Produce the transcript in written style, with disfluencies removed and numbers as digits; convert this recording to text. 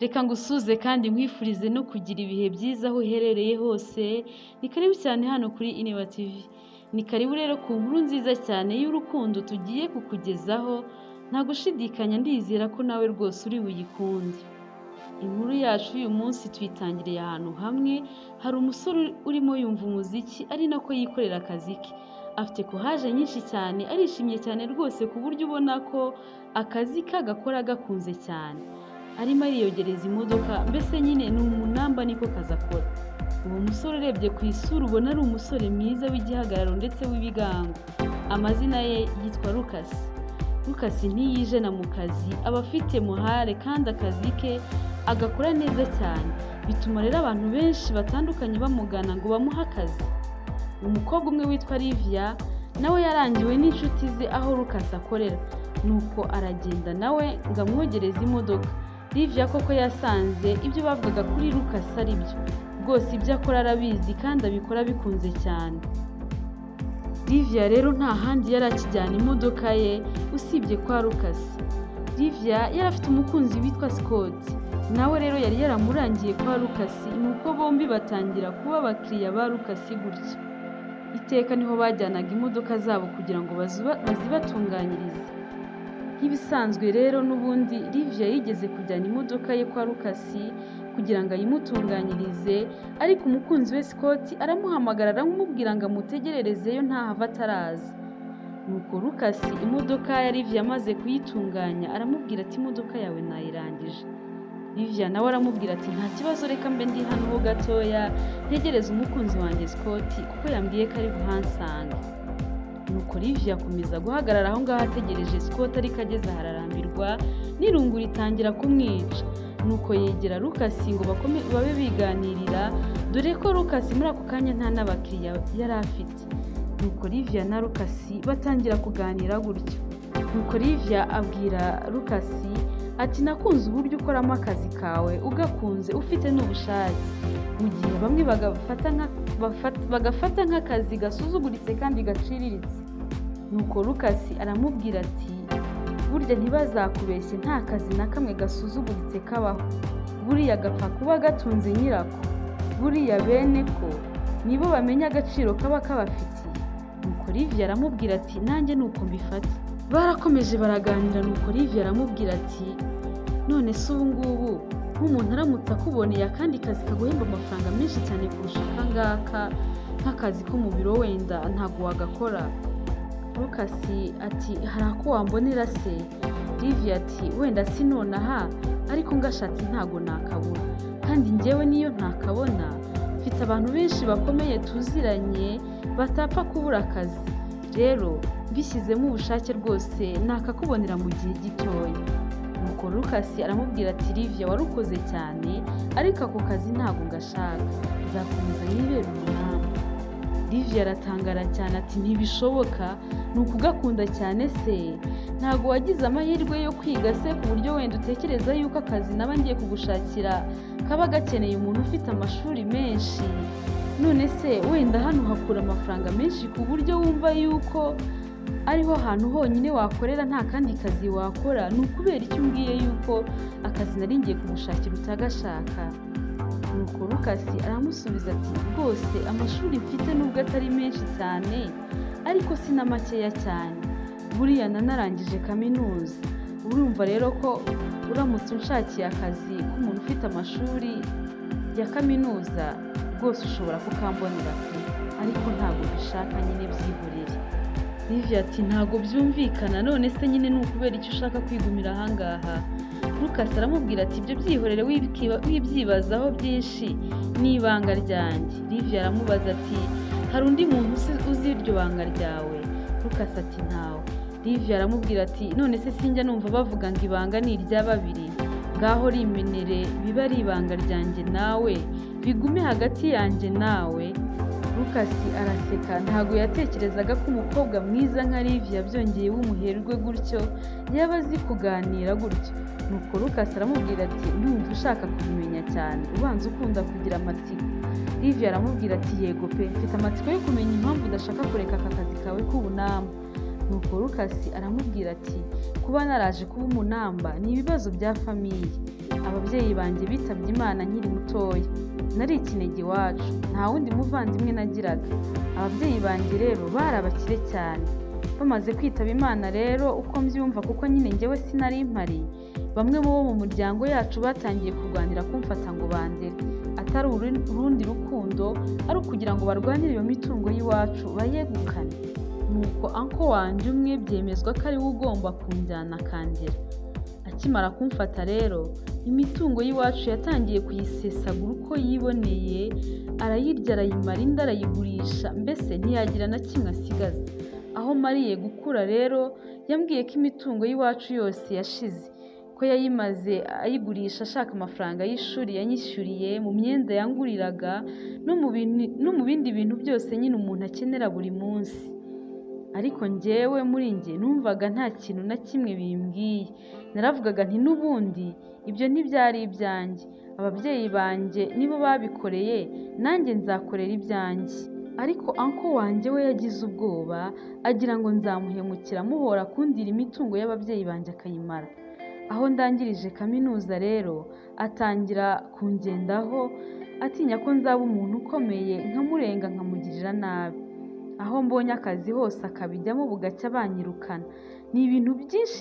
Reka ngusuze kandi nkwifurize no kugira ibihe byiza aho uherereye hose. Ni karibu cyane hano kuri Ineba TV. Ni karibu rero ku nkuru nziza cyane y'urukundo tugiye kukugezaho, nta gushidikanya ndizera ko nawe rwose uri buyikunde. Inkuru yacu y'uyu munsi tuyitangiriye ahantu hamwe, hari umusore urimo yumva umuziki ari nako yikorera akazi ke. Afite courage nyinshi cyane, arishimye cyane rwose ku buryo ubona ko akazi ke agakora gakunze cyane. Arimo ariyogereza imodoka, mbese nyine ni umunamba niko kazi akora. Uwo musore urebye ku isura ubona ari umusore mwiza w'igihagararo ndetse w'ibigango. Amazina ye yitwa Lucas. Lucas ntiyijena mu kazi, aba afite muhare kandi akazi ke agakora neza cyane. Bituma rero abantu benshi batandukanye bamugana ngo bamuhe akazi. Umukobwa umwe witwa Livia nawe yarangiwe n'inshuti ze aho Lucas akorera, nuko aragenda nawe ngo amwogereze imodoka. Livia koko yasanze ibyo bavugaga kuri Lucas ari byo. Rwose ibyo akora arabizi kandi abikora bikunze cyane. Livia rero nta handi yari akijyana imodoka ye usibye kwa Lucas. Livia yari afite umukunzi witwa Scott, nawe rero yari yaramurangiye kwa Lucas, nuko bombi batangira kuba abakiriya ba Lucas gutyo. Iteka niho bajyanaga imodoka zabo kugira ngo bazibatunganyirize. Nk'ibisanzwe rero n'ubundi Livia yigeze kujyana imodoka ye kwa Lucas kugira ngo ayimutunganyirize, ariko umukunzi we Scott aramuhamagara aramubwira ngo amutegererezeyo ntahava ataraza. Nuko Lucas imodoka ya Livia amaze kuyitunganya aramubwira ati imodoka yawe nayirangije. Livia nawe aramubwira ati nta kibazo, reka mbe ndi hano ho gatoya ntegereze umukunzi wanjye Scott kuko yambwiye ko ari buhansange. Nuko Livia akomeza guhagarara aho ngaho ategereje Scott, ariko ageze ahararambirwa n'irungu ritangira kumwica. Nuko yegera Lucas ngo babe biganirira, dore ko Lucas muri ako kanya nta n'abakiriya yari afite. Nuko Livia na Lucas batangira kuganira gutyo. Nuko Livia abwira Lucas ati nakunze uburyo ukoramo akazi kawe, ugakunze ufite n'ubushake, mu gihe bamwe bagafata nk'akazi gasuzuguritse kandi gaciriritse. Nuko Lucas aramubwira ati burya ntibazakubeshye, nta kazi na kamwe gasuzuguritse kabaho, buriya gapfa kuba gatunze nyirako, buriya bene ko nibo bamenya agaciro kaba kabafitiye. Nuko Livia aramubwira ati nanjye nuko mbifata. Barakomeje baraganira, nuko Livia aramubwira ati none se ubu ngubu nk'umuntu aramutse akuboneye akandi kazi kaguhemba amafaranga menshi cyane kurusha aka ngaka, nk'akazi ko mu biro wenda ntabwo wagakora? Lucas ati hari ako wambonera se? Livia ati wenda si nonaha, ariko ngashatse ntago nakabura, kandi njyewe niyo ntakabona mfite abantu benshi bakomeye tuziranye batapfa kubura akazi, rero mbishyizemo ubushake rwose nakakubonera mu gihe gitoya. Nuko Lucas aramubwira ati Livia warukoze cyane, ariko ako kazi ntago ngashaka, nzakomeza nibere umunamba. Livia aratangara cyane ati ntibishoboka, ni ukugakunda cyane se? Ntago wagize amahirwe yo kwiga se ku buryo wenda utekereza yuko akazi naba ngiye kugushakira kaba gakeneye umuntu ufite amashuri menshi? None se wenda hano hakura amafaranga menshi ku buryo wumva yuko ariho hantu honyine wakorera nta kandi kazi wakora? Ni ukubera icyo umbwiye yuko akazi nari ngiye kugushakira utagashaka? Nuko Lucas aramusubiza ati rwose amashuri mfite nubwo atari menshi cyane ariko si na makeya cyane, buriya nanarangije kaminuza, urumva rero ko uramutse unshakiye akazi k'umuntu ufite amashuri ya kaminuza rwose ushobora kukambonera pe, ariko ntabwo mbishaka nyine byihorere. Livia ati ntabwo byumvikana, none se nyine ni ukubera icyo ushaka kwigumira ahangaha? Lucas aramubwira ati ibyo byihorere wibyibazaho byinshi, ni ibanga ryanjye. Livia aramubaza ati hari undi muntu uzi iryo banga ryawe? Lucas ati ntawe. Livia aramubwira ati none se sinjya numva bavuga ngo ibanga ni irya babiri, ngaho rimenere bibe ari ibanga ryanjye nawe, bigume hagati yanjye nawe. Lucas araseka, ntago yatekerezaga ko umukobwa mwiza nka Livia byongeye w'umuherwe gutyo yaba azi kuganira gutyo. Nuko Lucas aramubwira ati ndumva ushaka kubimenya cyane, ubanza ukunda kugira amatsiko. Livia aramubwira ati yego pe, mfite amatsiko yo kumenya impamvu udashaka kureka aka kazi kawe k'ubunamba. Nuko Lucas aramubwira ati kuba naraje kuba umunamba ni ibibazo bya famiye, Ababyeyi banjye bitabye Imana nkiri mutoya, nari ikinege iwacu, nta wundi muvandimwe nagiraga. Ababyeyi banjye rero bari abakire cyane. Bamaze kwitaba Imana rero uko mbyumva, kuko nyine njyewe sinari mpari, bamwe mu bo mu muryango yacu batangiye kurwanira kumfata ngo bandere, atari urundi rukundo, ari ukugira ngo barwanire iyo mitungo y'iwacu bayegukane. Nuko anko wanjye umwe byemezwa ko ari we ugomba kunjyana akandera. Akimara kumfata rero, imitungo y'iwacu yatangiye kuyisesagura uko yiboneye, arayirya arayimara, indi arayigurisha, mbese ntiyagira na kimwe asigaza. Aho mariye gukura rero, yambwiye ko imitungo y'iwacu yose yashize, ko yayimaze ayigurisha ashaka amafaranga y'ishuri yanyishyuriye, mu myenda yanguriraga, no mu bindi bintu byose nyine umuntu akenera buri munsi. Ariko njyewe muri njye numvaga nta kintu na kimwe bimbwiye. Naravugaga nti n'ubundi ibyo ntibyari ibyanjye, ababyeyi banjye nibo babikoreye, nanjye nzakorera ibyanjye. Ariko anko wanjye we yagize ubwoba, agira ngo nzamuhemukira muhora kundira imitungo y'ababyeyi banjye akayimara. Aho ndangirije kaminuza rero, atangira kungendaho, atinya ko nzaba umuntu ukomeye nkamurenga nkamugirira nabi. Aho mbonye akazi hose akabijyamo bugacya banyirukana. Ni ibintu byinshi.